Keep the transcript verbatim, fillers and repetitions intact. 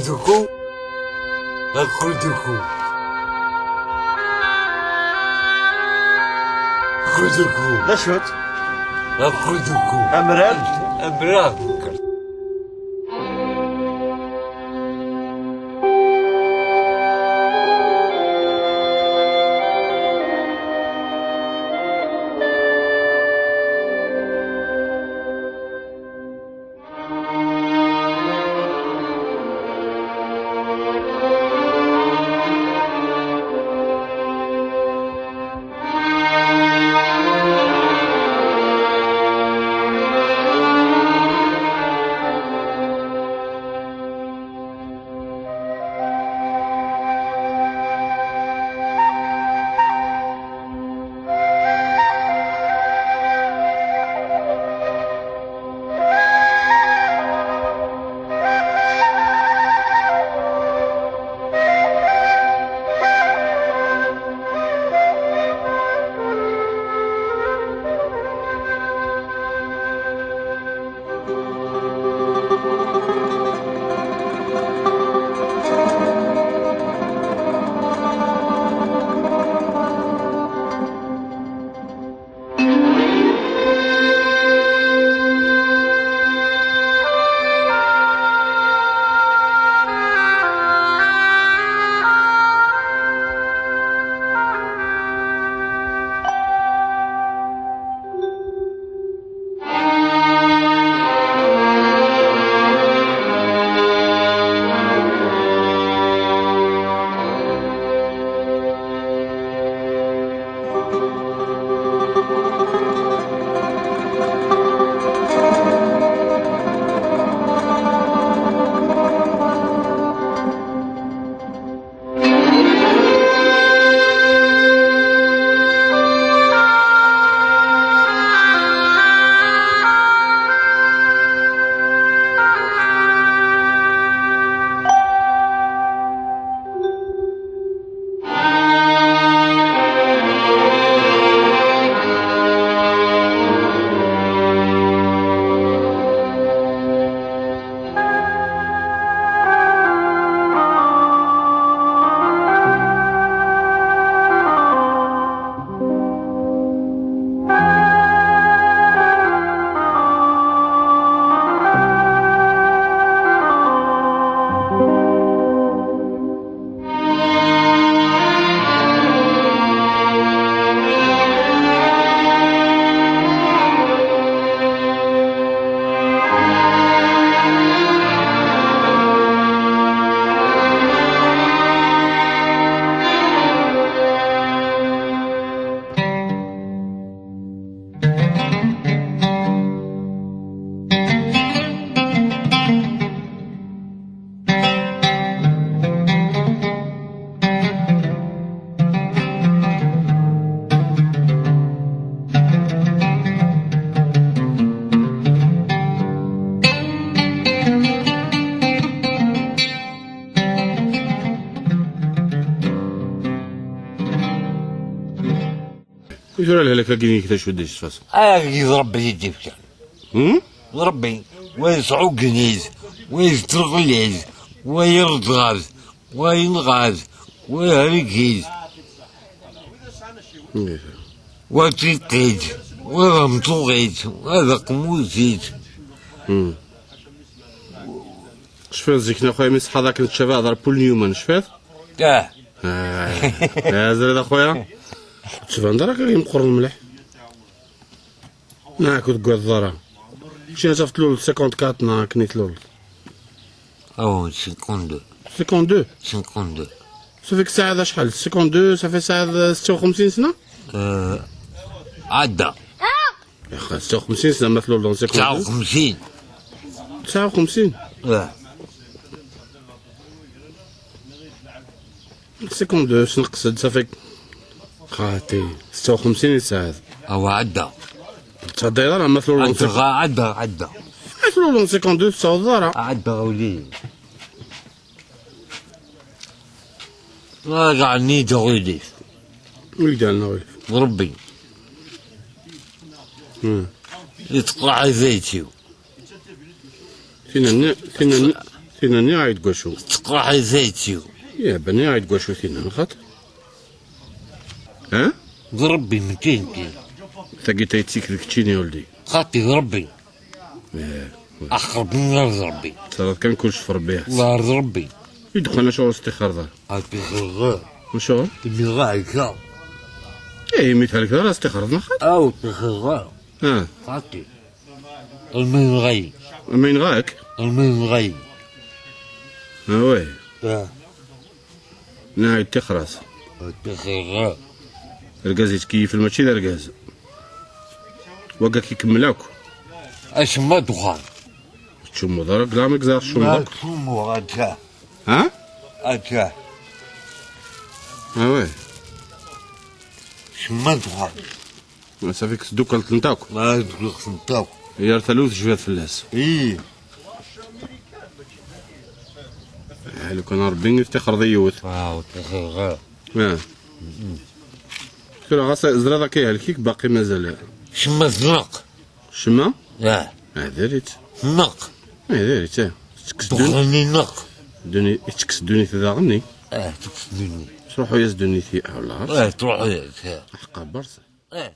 Duku, akuduku. Akuduku. D acu-tt? Akuduku. Amrar? Amrar. I tura lehlak-agi-inek d acu d-yesfasen? Agi d Ṛebbi i d-ifkan. Hmm? D Ṛebbi, wa yesɛuggen-it, wa yesderɣel-it, wa yerẓ-it, wa yenɣa-t, wa iherreg-it, wa tiṭ-it, wa d ameṭṭuɣ-it, wa d aqmut-it. Hmm. Cfiḍ zik-nni a xuya mi tṣeḥḥaḍ akken tcabaɛeḍ ar Paul Newman, cfiḍ? Ah. Ah. Ah, zrad a xuya. Ur d-tbaneḍ ara akka d imeqqren mliḥ. Neɣ ur teggadeḍ ara. Keččini ad tafeḍ tluleḍ cinquante-quatre neɣ akken i tluleḍ? Oh, cinquante-deux. Cinquante-deux? Cinquante-deux. Ça fait que tesɛiḍ acḥal? Cinquante-deux, ça fait tesɛiḍ setta u xemsin sna? Euh, ɛedda. Yax, setta u xemsin sna ma tluleḍ en cinquante-deux? Tesɛa u xemsin. Tesɛa u xemsin? Ah. Cinquante-deux, sneqs-d, ça fait que xaṭi, setta u xemsin i tesɛiḍ. Awa, ɛedda. Ur tettɛeddayeḍ ara ma tluleḍ en cinquante-deux. Ɛedda, ɛedda, ɛedda. Ma tluleḍ en cinquante-deux, ur tettɛeddayeḍ ara. Ɛedda, a wlidi. Rajaɛ-nni d aɣilif. Wi d-yerna aɣilif? D Ṛebbi. Hmm. Yettqerriḥ-iyi tayet-iw. Tin-nni, tin-nni, Tina-nni ɛid deg wacu? Teqreḥ-iyi tayet-iw. Ya, bani ɛid deg wacu tina, xaṭ? Ha? D Rebbi, mačči nekk. Tagi tayet-ik d keččini, a weldi. Xaṭi d Rebbi. Eh, axerben ɣer d Rebbi. Terreḍ kan kullec f Rebbi. Ɣer d Rebbi. I d-qqan acuɣer s tixerḍa? Ar tixerḍa. Acuɣer? Imi dɣa ɛekka. Eh, imi thelkeḍ ara s tixerḍ, neɣ xaṭ? Aw, tixerḍa. Ah. Xaṭi. Alma yenɣa-yi. Alma yenɣa-k? Alma yenɣa-yi. Ah, ouais. Ah. Neɣ yettixer-as. Yettixer. Argaz yettkeyyif, mačči d argaz. Wagak ikemmel akk. Acemma ddexxan. Ur tettcummuḍ ara, deg lameɣ ẓer tcummuḍ akk. Ttcummuɣ akka. Ha? Akka. Ah, ouais. Acemma ddexxan. Safi-k teddukkelt-nteɣ akk. Ah, teddukkelt-nteɣ akk. Yar talut tejbiḍ fell-as. Ih. Ah, lukan Rebbi i tettixerḍ i yiwet. Ah, ur ttixerḍ ara. Ah. Tura ɣas ẓriɣ akka ihelk-ik, baqi mazal. Cemma tneq. Cemma? Ah. Ah, diri-tt. Tneq. Ah, diri-tt, ah. Tekkes ddun-, ddexxan ineq. Dduni-, tekkes ddunit daɣen-nni. Ah, tekkes ddunit. Tesruḥu-yas ddunit i, ah, wala. Ah, tesruḥu-yas, ah. Ḥqa berṣ. Ah.